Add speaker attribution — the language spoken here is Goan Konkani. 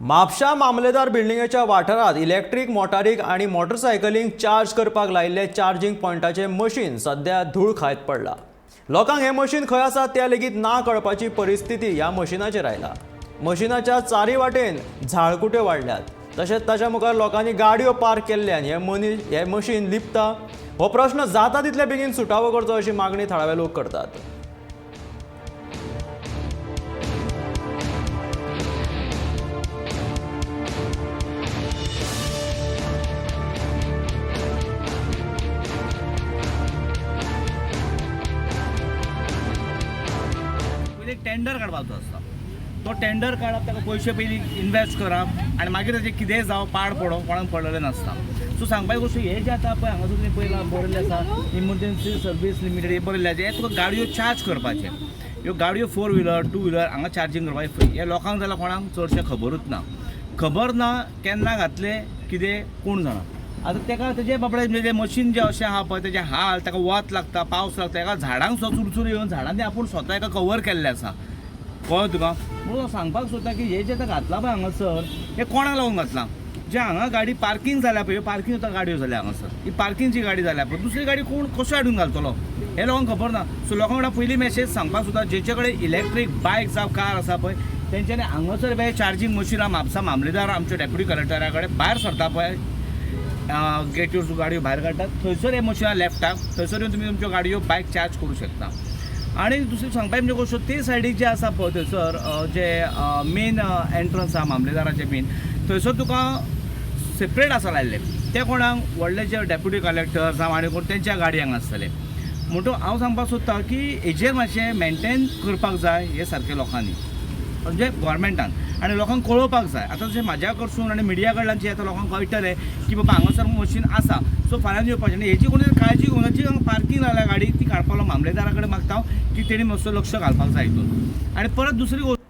Speaker 1: म्हापशा मामलेदार बिल्डिंगेच्या वाठारांत इलेक्ट्रीक मोटारीक आनी मोटरसायकलींक चार्ज करपाक लायिल्ले चार्जींग पॉयंटाचें मशीन सध्या धूळ खायत पडलां. लोकांक हें मशीन खंय आसा तें लेगीत ना कळपाची परिस्थिती ह्या मशिनाचेर आयला. मशिनाच्या चारी वाटेन झाळकुट्यो वाडल्यात, तशेंच ताच्या मुखार लोकांनी गाडयो पार्क केल्ल्यान हें मनीस हें मशीन लिपता. हो प्रश्न जाता तितले बेगीन सुटावो करचो अशी मागणी थळावे लोक करतात.
Speaker 2: पयलीं टेंडर काडपाचो आसता. तो टेंडर काडप, ताका पयशे पयलीं इनवेस्ट करप आनी मागीर ताजें कितेंय जावं, पाड पडों, कोणाक पडलेलें नासता. सो सांगपाची गोश्ट, हें जें आतां पळय हांगासर तुमी पळयलां, बरयल्लें आसा इमर्जन्सी सर्वीस लिमिटेड, हें बरयल्लें आसा. हें तुका गाडयो चार्ज करपाचें. ह्यो गाडयो फोर व्हिलर, टू व्हिलर हांगा चार्जींग करपाचें फ्री. हें लोकांक जाल्यार कोणाक चडशें खबरूच ना. खबर ना केन्ना घातलें कितें, कोण जाणा. आतां ताका तेजे बाबडे म्हणजे मशीन जें अशें आहा पळय, तेजें हाल, ताका वत लागता, पावस लागता, ताका झाडांक सुद्दां चुरचूर येवन झाडांनी आपूण स्वता हेका कवर केल्लें आसा. कळ्ळें तुका? म्हणून हांव सांगपाक सोदता की हें जें आतां घातलां पळय हांगासर, हें कोणाक लागून घातलां? जें हांगा गाडी पार्कींग जाल्या पळय, ह्यो पार्कींग आतां गाडयो जाल्या हांगासर, ही पार्किंगची गाडी जाल्या पळय, दुसरी गाडी कोण कशें हाडून घालतलो हें लोकांक खबर ना. सो लोकां कडेन पयली मॅसेज सांगपाक सोदता, जेचे कडेन इलेक्ट्रीक बायक जावं कार आसा पळय, तेंच्यांनी हांगासर पळय चार्जींग मशिनां म्हापसा मामलेदार आमच्या डेप्युटी कलेक्टरा कडेन भायर सरता पळय, गेटीर गाडयो भायर काडटात थंयसर हे मशिनां लेफ्टाक, थंयसर येवन तुमी तुमच्यो गाडयो बायक चार्ज करूं शकता. आनी दुसरी सांगपाची म्हणजे गोश्ट, ते सायडीक जे आसा पळय थंयसर जे मेन एंट्रन्स आसा मामलेदाराचें मेन, थंयसर तुका सेपरेट आसा लायल्ले, ते कोणाक व्हडले जे डेप्युटी कलेक्टर जावं आनी कोण तेंच्या गाडयांक आसतले. म्हणटकूच हांव सांगपाक सोदतां की हेजेर मातशें मेनटेन करपाक जाय हे सारके लोकांनी, म्हणजे गोवोरमेंटान, आनी लोकांक कळोवपाक जाय. आतां जशें म्हाज्या कडसून आनी मिडिया कडल्यान जें आतां लोकांक कळटलें की बाबा हांगासर मशीन आसा, सो फाल्यां येवपाचें. आनी हेजी कोणी काळजी घेवना, जी हांगा पार्कींग लायल्या गाडी ती काडपाक मामलेदारा कडेन मागता हांव की तेणी मातसो लक्ष घालपाक जाय हितून. आनी परत दुसरी गोश्ट